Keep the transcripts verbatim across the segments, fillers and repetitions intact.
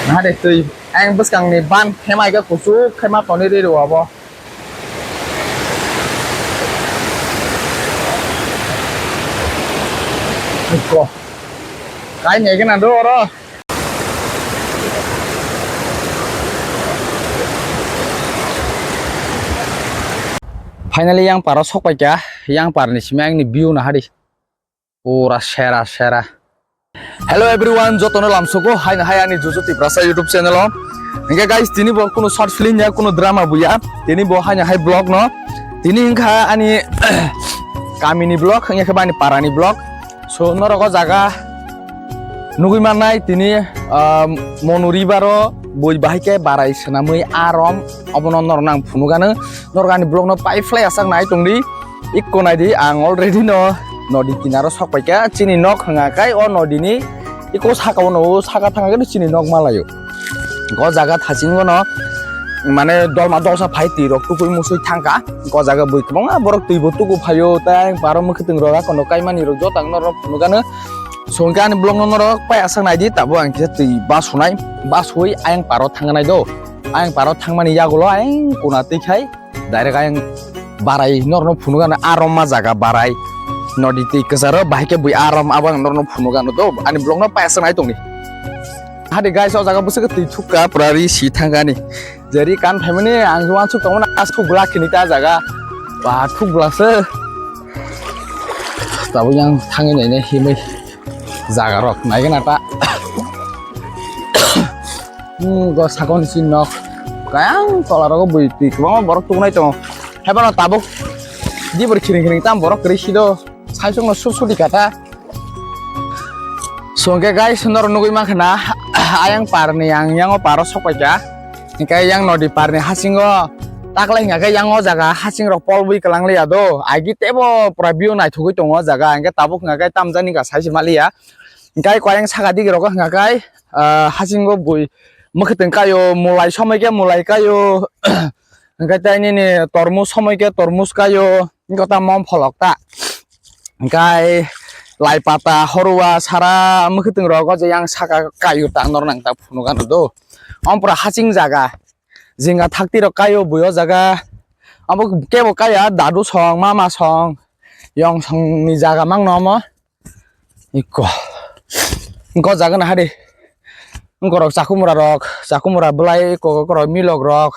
Hade twi ang bwskangni ban khemai khe kuchuk khe ma tonwi rw abo. Ko. Kai nai gana do oro. Finally, yang paro sok pai kha, yang par ni simi ang ni view na hari. Pura sera sera. Hello everyone, jotono lamsogo, haino hai ani Juju Tiprasa YouTube channel o. Hingke guys, tini bo kuno short film ya, kuno drama bo ya. Tini bo haino hai vlog no. Tini hingkha ani kami ni vlog, hingke ba ani para ni vlog. So, norok o jaga nugui mannai tini, ah, Monuri baro bui bahai khe barai swnamwi arom obono norok nang phunukgano. Norok ani vlog no pai phlai aswk nai tongdi. Ikko naidi, ang already no nodi kinaro sok paikha. Chini nok hwnga kai o nodi ni ikko saka o no, o saka thangkhe chini nok malaio. Go jaga thasingo no mane dolma dolsa phai twi rok tukui musui thangkha. Go jaga bui kwbangma borok twi bo tuku phaio, tei ang paro mwkhwtwng rok akono kaimani rok joto ang norok phunukgano. So hwnkhe ani vlog no norok pai aswk naidi, tabuk ang kisa twi basunai, basui ayang paro thangna nai do. Ayang paro thangmani yagulo ayang kuna twi khai direct ayang barai norno phunukgano, arom ma jaga barai nodi twi kwcharo bahai khe bui arom abo ang norno phunukgano do. Ani vlog no pai aswk nai tongdi. Hadi guys, o jaga bwswk twi thukka pura ri si thangkani. Jeri kan phaimani ang uansuk tongmani asuk bwla khini ta jaga. Ba thuk bwla se. Tabuk yang thangwi nainai himwi jaga rok naigwna ta. Hmm, go sakon si nok. Kayang tola rogo bui twi kwbangma borok tugnai tongo. Haiphano tabuk dibor khiring khiring tam borok kwrwi si do. Saisukno sur sudi kata. So hwnkhe guys, norok nugui mankha na, ayang parni ang yango paro sok paikha. Hwnkhe yang nodi parni hasingo taklai hwnkha khe yang o jaga hasing rok polbwi kwlang liya do. Agi tebo pura view naithogwi tongo o jaga. Hwnkhe tabuk hwnkha khe tamjani ga saisi maliya. Hwnkhe khe ayang saka digi rogo hwnkha khe, ah, hasingo bui mwkhwtwng kaio, mulai somoi khe mulai kaio. Hwnkhe tei nini tormos somoi khe tormos kaio. Hwnkhe ta mom pholok ta. Hwnkhe lai pata, horwa, sara mwkhwtwng rogo je yang saka kaio ta norok nang ta phunukgano do. Omo pura hasing jaga. Jinga thakti rok kaio bui o jaga. Abo kebo kaya dadu song, mama song, yong song ni jaga mangno omo. Iko. Iko jaga na hari. Iko rok chakumura rok, chakumura bwlai iko rok milok rok.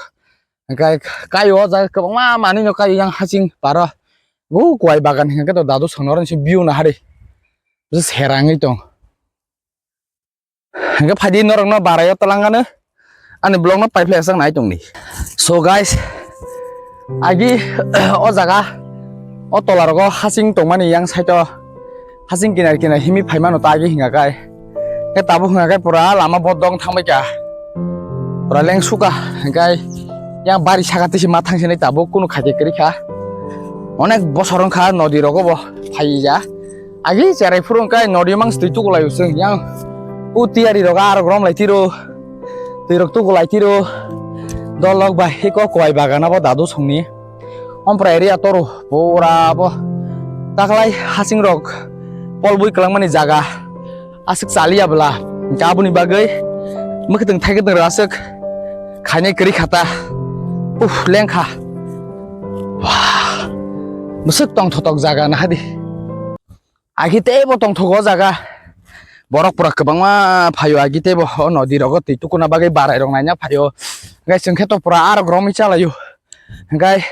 Hwnkhe kaio o jaga kwbangma manwi no kaio yang hasing paro. O kuai bagan hwnkhe to dadu song norok se view na hari. Serangwi tong. Hwnkhe phaidi norokno barai o twlangano ani vlog no paiphlai aswk nai tongdi. So guys, agi o jaga o tola rogo hasing tongmani yang side o hasing kinar kinar himwi phaimano ta agi hwnga kai. Khe tabuk hwnga kai pura lama bodong thangbai kha. Pura leng suka hwnkhe yang bari saka tisi ma thangsinai tabuk kunu khaite kwrwi kha. Onek bosor wngkha nodi rogo bo phai ya. Agi cherai phuru wngkha nodi mang twi tukulai usung yang. U tiyari rok arok rom lai tiro. Twi rok tukulai tiro. Dolok bai hiko kowai bagan abo dadu songni. Ompra area toro pura abo. Taklai hasing rok polbui kwlangmani jaga. Aswk chaliya bwla. Hwnkhe aboni bagwi mwkhwtwng thaikhe twngrw aswk khainai kwrwi khata. Uf, lengkha. Wah. Bwswk tongthotok jaga nahadi. Agi teibo tongthogo o jaga. Borok pura kwbangma phaio agi teibo o nodi rogo twi tukuna bagwi barai rok naina phaio. Hwnkhe chwng khe to pura arok romwi chalaio. Hwnkhe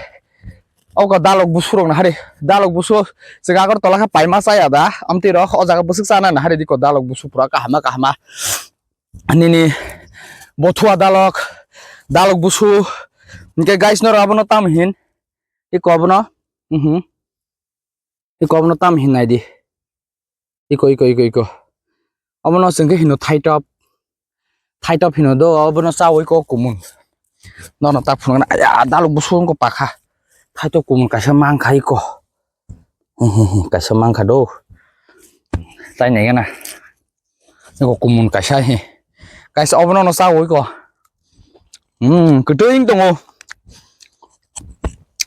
oko dalok busu rok nahari. Dalok busu chwng Agartala khe paima chaya da. Amtwi rok o jaga bwswk chana nahari diko dalok busu pura kahama kahama. Nini bothua dalok, dalok busu. Hwnkhe guys norok abono tamo hin. Iko abono. Mhm. Iko abono tam hin nai di. Iko, iko, iko, iko. Omono chwng khe hino thaitop. Thaitop hino do, obono chawi ko kumun. Nono ta phunukna, aya, dalok busu wngkha pakha. Thaitop kumun kaisa mankha iko. Hi, hi, hi, kaisa mankha do. Tai nai gana. Iko kumun kaisa hi. Kaisa obono no chawi ko. Hmm, kwtwing tongo.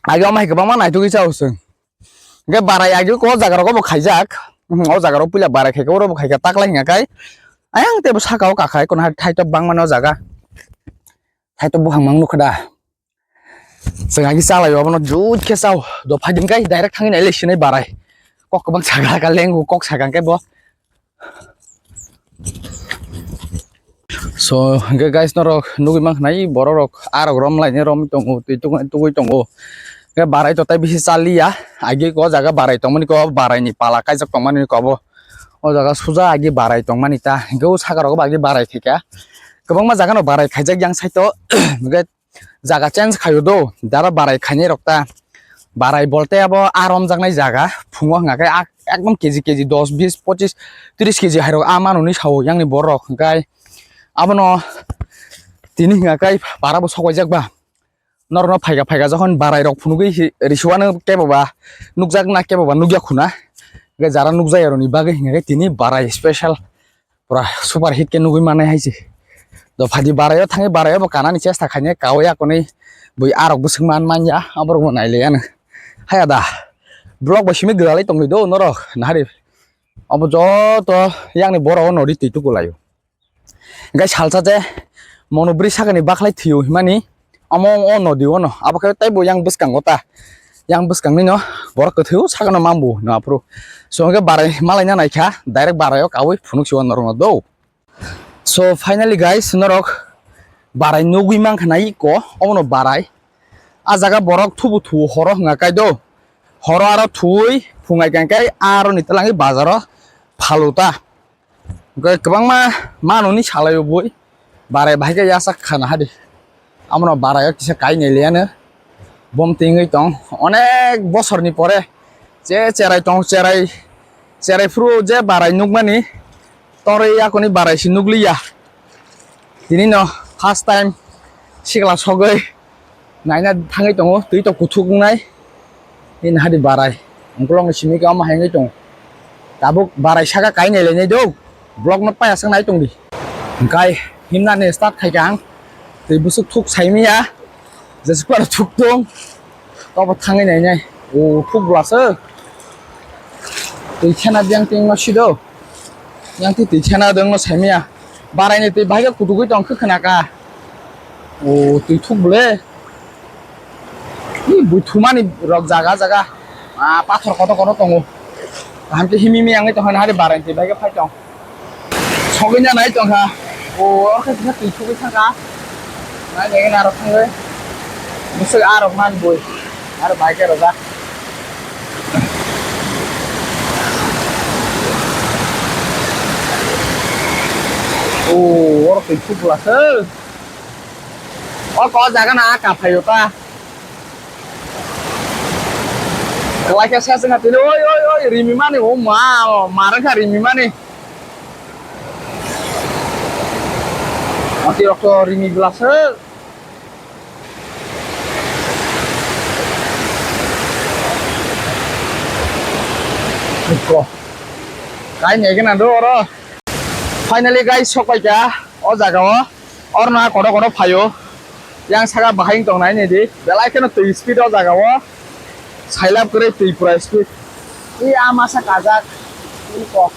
Agi omo hai kwbangma naitugwi chao chwng. Hwnkhe barai agi ko o jaga rogo bo khaijak. Hmm, o jaga rok puila barai khaikhe oro bo khaikha taklai hwnka khai. Ayang tebo saka o kakhai kono hai thaitok bangmano jaga. Thaitok buphang mang nukha da. Chwng agi chalai obono jut khe chao. Do phaiding kai direct thangwi nai le sinai barai. Kok kwbang saka ka lengu kok saka khe bo. So, hingke guys, norok nugui mankha nai, borok rok, arok rom lai ni rom tongo, twi tugui, tugui tongo. Hingke barai to tai bisi chaliya, agi ko jaga barai tongmani ko, barai ni pala kaijak tongmani ko bo. O jaga suja agi barai tongmani ta, hingke o saka rok bo agi barai thika. Kwbangma jaga no barai khaijak yang side o, hingke jaga change khaio do, dara barai khainai rok ta. Barai bolte abo a romjaknai jaga, phungo hwnga khe a ekdom K G, K G dos, bis, pochis, tris K G hai rok a manoni sao yang ni borok hwnkhe abono tini hwnga khe para bo sokbaijak ba. Norokno phaika phaika jokhon barai rok phunugwi hi-, risuano kebo ba nukjak na kebo ba nukya khuna. Hwnkhe jara nukjaya rokni bagwi hwnkhe tini barai special. Pura super hit khe nugui manai hai se. Do phadi barai o thangwi barai o bo kanani chesta khainai kaui akonwi bui arok bwswk man manya aborok bo nailai ano. Haya da vlog bai simi gwdalai tongwi do norok nahari. Obo joto yang ni borok o nori twi tuku lai o. Hingke salsa je mono bwrwi sakani baklai thwi o himani. Omo o nodi o no abo khe teibo yang bwskango ta, yang bwskangni no borok kwthwi o sakano mambu no aphuru. So hwnkhe barai malaina naikha direct barai o kaui phunuk si o norok no do. So finally guys, norok barai nugui mankha na iko omono barai. A jaga borok thubu thu horo hwnga kai do. Horo aro thuwi phungai kang kai aro ni twlangwi bazaro phalu ta. Hwnkhe kwbangma manoni salai o bui. Barai bahai khe yasak khana hadi. Amono barai o kisa kai nai liya no. Bom tingwi tong. Onek bosor ni pore. Je cherai tong, cherai, cherai phuru je barai nukmani. Torwi yakoni barai si nukliya. Tini no first time sikla sogwi. Naina thangwi tongo, twi to kuthuk wngnai. Nini hadi barai. Ungkulokni simi khe omo hai wngwi tongo. Tabuk barai saka kai nai lainai do. Vlog no paya swk nai tongdi. Hwnkhe himnani start khaikha ang. Twi bwswk thuk saimanya. Jesuk paro thuk tong. Tobo thangwi nainai. O thuk bwlaswk. Twi khena biyang tingno sido. Yang twi twi khena dongno saimanya. Barai ni twi bahai khe kutugwi tong khe khna ka. O twi thuk bole. Ni bui thumani rok jaga jaga. Ah, pathor kotor kotor tongo. Kaham khe himi mi yang tong hana hari barai ni twi bahai khe phai tong. Sogwi na nai tong kha. O orkhe kisa twi thugwi thang kha. Nai nai naro thangwi. Bwswk arok man bui. Aro bai khe rojak. O, oro twi thuk bwla se. O ko jaga na ka phaio ta. Kwlai khe se swnga tini, oi, oi, oi, rimi mani, o ma, o ma rwkha rimi mani. Ati rok to rimi bwla se. Ko. Kai ne gena do oro. Finally guys, sok pai kha o jaga o. Orna kono kono phaio. Yang saka bahai tong nai ni di. Belai kheno twi speed o jaga o. Sailap kwrwi twi pura speed. I a masa kajak. Iko.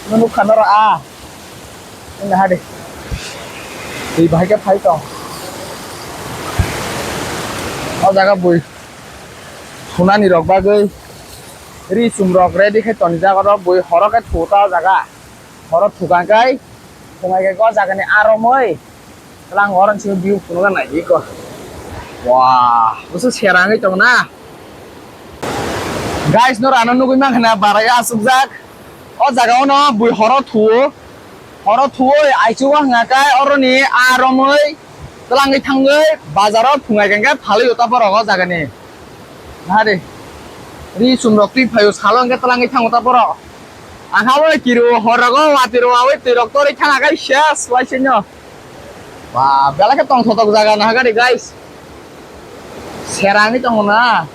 Nunu khanaro a. Ini hadi. Twi bahai khe phai tong. O jaga bui. Thunani rok bagwi. Ri chum rok ready khe tonijak oro bui horo khe thu ta o jaga. Horo thukang kai. Thungai khe o jaga ni aromoi. Tlang hor ang simi view phunukna naidi ko. Wah, busu serangwi tong na. Guys, no rano nugui mankha na barai asukjak. O jaga o no bui horo thuo. Horo thuoi aichugo hwnga kai oroni a romoi twlangwi thangwi bazaro phungai khe phalwi o ta borok o jaga ni. Nahari. Ri sum rok twi phaio salo hwnkhe twlangwi thango ta borok. Ang ha bai kiru hor rogo watwi ro awi twi rok torwi thana kai ses lai sino. Ba, belai khe tongthotok jaga nahagari, guys. Serangwi tongo na.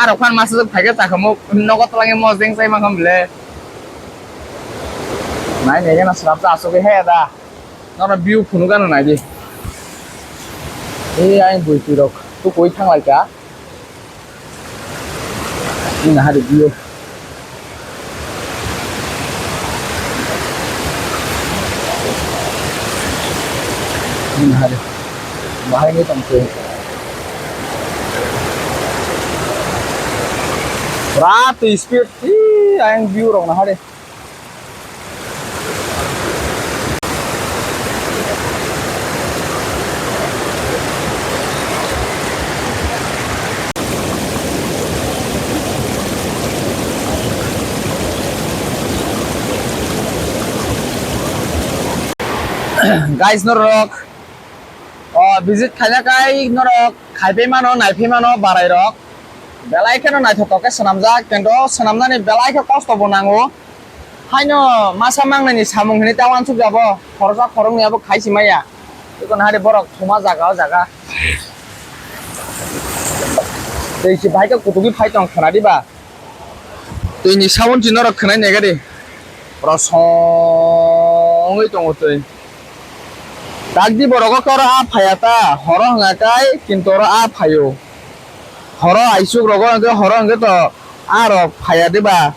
Arok phan masa jok phaikhe chakhamuk nogo twlangwi mojeng chai mankha bwle. Nai nai gana srap ta asugwi he da. Nono view phunukgano naidi. Ei ayang bwitwi rok tukui thanglaikha. Nini hari view. Bahai ni tong twi. Pura twi speed. Ih, ayang view rok naha de. Guys, norok, o, visit khaina kai norok khaipai mano, naipai mano barai rok. Belai kheno naithotok khe swnamjak, kintu swnamnani belai khe kosto bo nango. Haino masa mangnaini samung hinwi ta uansuk jabo, khoroksa khoroknwi abo khai si maya. Eko nahari borok thuma jaga o jaga. Tei si bahai khe kutugi phai tong khna diba. Twi ni sound si norok khwnai nega di. Pura song wngwi tongo twi. Dak di borok o khe oro a phaiya ta, horo hwnga kai, kintu oro a phaio. Horo aisuk rogo hwnkhe, horo hwnkhe to a rok phaiya diba.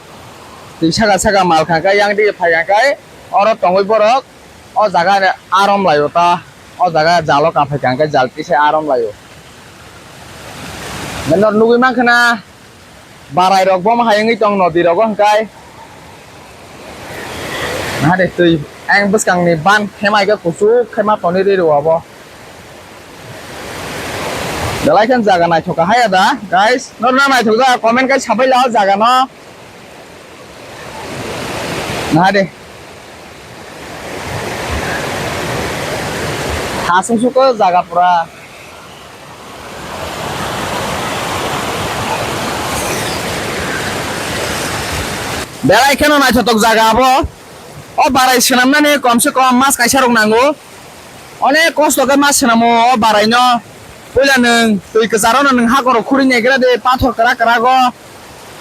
Twi saka saka mal kha kai, yang dige phai kha kai, oro tongwi borok o jaga arom laio ta, o jaga jalo kaphai kha kai, jal tisa arom laio. Nor nugwi mankha na. Barai rok bo ma hai wngwi tong nodi rogo hwnkhe. Naha de twi ayang bwskang ni ban khema khe kuchuk khema tonwi ri rw abo. Belai khe jaga naithok kha haya da guys, norno naithok da comment khe sabai la o jaga no. Naha de. Hasung suk o jaga pura. Belai kheno naithotok jaga abo. O barai swnamnani komse kom mas kaisa rok nango. Onek kosto khe mas swnamo o barai no. Puila nwng twi kwcharo no nwng hakoro khuri naigra de, pathor kwrak kwrak o.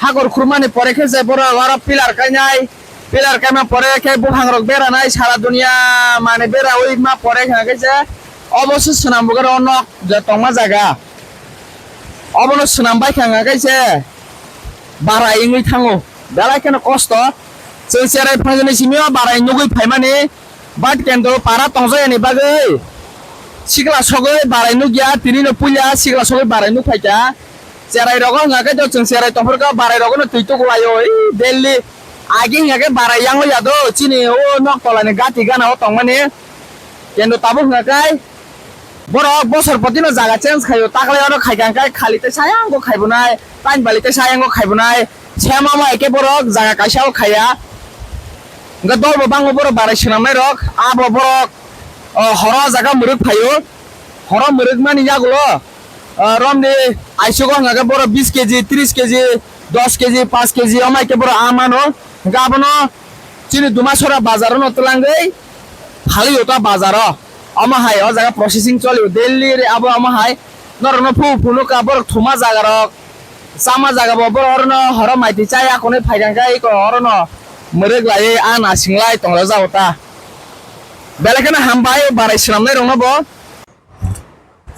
Hakor khurmani pore khe je borok oro pillar kainai. Pillar kaima pore khe buphang rok beranai sara dunia mane berawi ma pore khe je obo se swnam bwkha rok nok je tongma jaga obono swnam bai kha khe je barai wngwi thango belai kheno kosto chwng cherai phangjani simi o barai nugwi phaimani but kendo para tongjakya ni bagwi sikla sogwi barai nukya tini no puila sikla sogwi barai nuk phaikha. Cherai rogo hwnga khe to chwng cherai tongphor kha, barai rogo no twi tuklaio, ih, daily. Agi hwnga khe barai yango ya do, chini o nok tola ni gati gana o tongmani. Kendo tabuk hwnga khe borok bosor poti no jaga change khaio, taklai oro khai kha khe khali tei sayang go khai bunai, tain bali tei sayang go khai bunai. Sema mo eke borok jaga kaisa o khaiya. Hwnga dol bo bango borok barai swnam nai rok, abo borok, o, horo jaga mwrwk phaio, horo mwrwk mani yagulo. Ah, romni aisugo hwnga khe borok bis keji, tris keji, dos keji, panch keji, omai khe borok ah mano. Hwnkhe abono chini Dumasora bazar-o no twlangwi phalwi o ta bazar-o. Omo hai o jaga processing choli o daily re abo omo hai norokno phu phunukha borok thuma jaga rok chama jaga bo borok orono horo maiti chaya konwi phaikha khe iko orono mwrwk laiwi ah nasinglai tonglajago ta. Belai kheno hambai barai swnamnai rokno bo.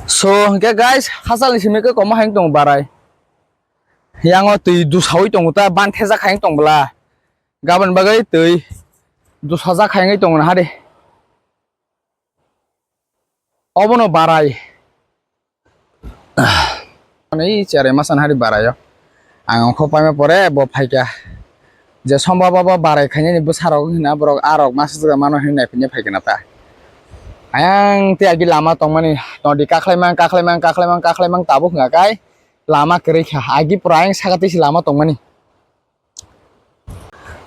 So, hwnkhe guys, hachal ni simi khe komo hai wng tongo barai. Yang o twi dusaui tongo ta, ban thejak hai wng tong bwla. Gabon bagwi twi dusajak hai wngwi tongo naha de. Obono barai. Ani cherai masa naha de barai o. Ang ongkho paima pore bo phaikha. Je somba baba barai khainani bwsarok hwnna borok arok masa jaga mano hinwi naiphilna phaikha na ta. Ayang tei agi lama tongmani nodi kakhwlaimang, kakhwlaimang, kakhwlaimang, kakhwlaimang tabuk hwnka kai lama kwrwi kha. Agi pura ayang saka twi se lama tongmani.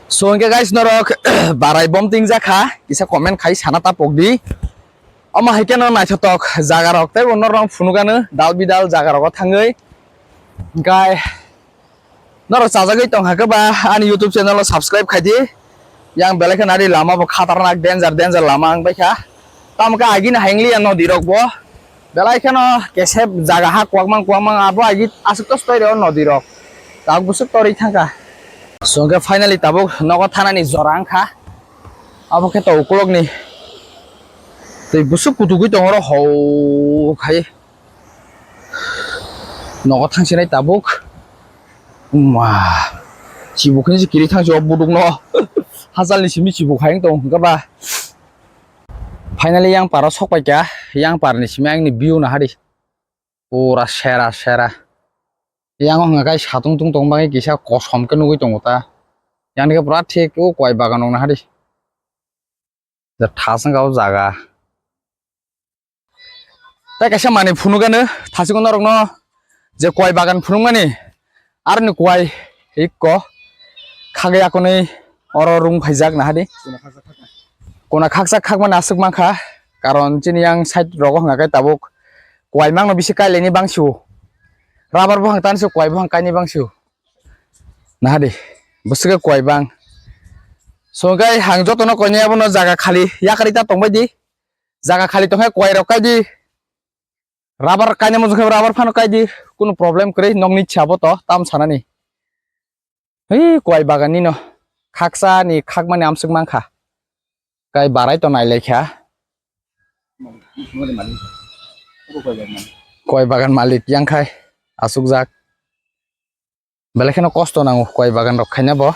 So hwnkhe guys norok barai bom tingjak kha kisa comment khai sana ta pokdi. Omo hai kheno naithotok jaga rok tei bo norok phunukgano dal bidal jaga rogo thangwi. Hwnkhe norok chajagwi tongkha khe ba ani YouTube channel o subscribe khaidi. Yang belai kheno ari lama bo khatarnak danger danger lama wng baikha. Tamo khe agini hayungliya nodi rok bo. Belai kheno kesep jaga ha kwakmang kwakmang abo agi aswk to stoi reo nodi rok. Tabuk bwswk torwi thangkha. So hwnkhe finally tabuk nogo thanani jora wngkha. Abo khe to ukulokni twi bwswk kutugwi tongo oro hou khai. Nogo thangsinai tabuk. Ma. Chibuk hinwi se kiri thangsi o budukno. Hachalni simi chibuk hai wng tongo hwnkhe ba. Finally yang paro sok paikha. Yang parni simi ang ni view na hari. Pura sera sera. Yang o hwnga kai satung tung tong bangwi kisa kosom khe nugwi tongo ta. Yang ni khe pura thik o kwai bagan rok na hari. Da thasung o jaga. Tei kaisa manwi phunukgano, thachikgo norokno je kwai bagan phunukmani, aroni kwai ikko khagwi akonwi oro rung phaijak nahadi. Kuna khaksa khakmani aswk mankha, karon chini yang side rogo hwnga khe tabuk kwai mangno bisi kailaini bangsio. Rubber buphang tanso kwai buphang kainwi bangsio. Nahadi, bwswk kwai bang. So, hwnkhe ang jotono koinai abono jaga khali yakarwi ta tongbaidi. Jaga khali tongkhe kwai rok kaidi. Rubber kainai muchung khe rubber phano kaidi. Kunu problem kwrwi nokni chabo to tam sanani. Hei kwai bagan nino. Khaksa ni khakmani amswk mankha. Kai barai to nailaikha. Kwai bagan malik yangkhai. Asukjak. Belai kheno kosto nango kwai bagan rok khaina bo.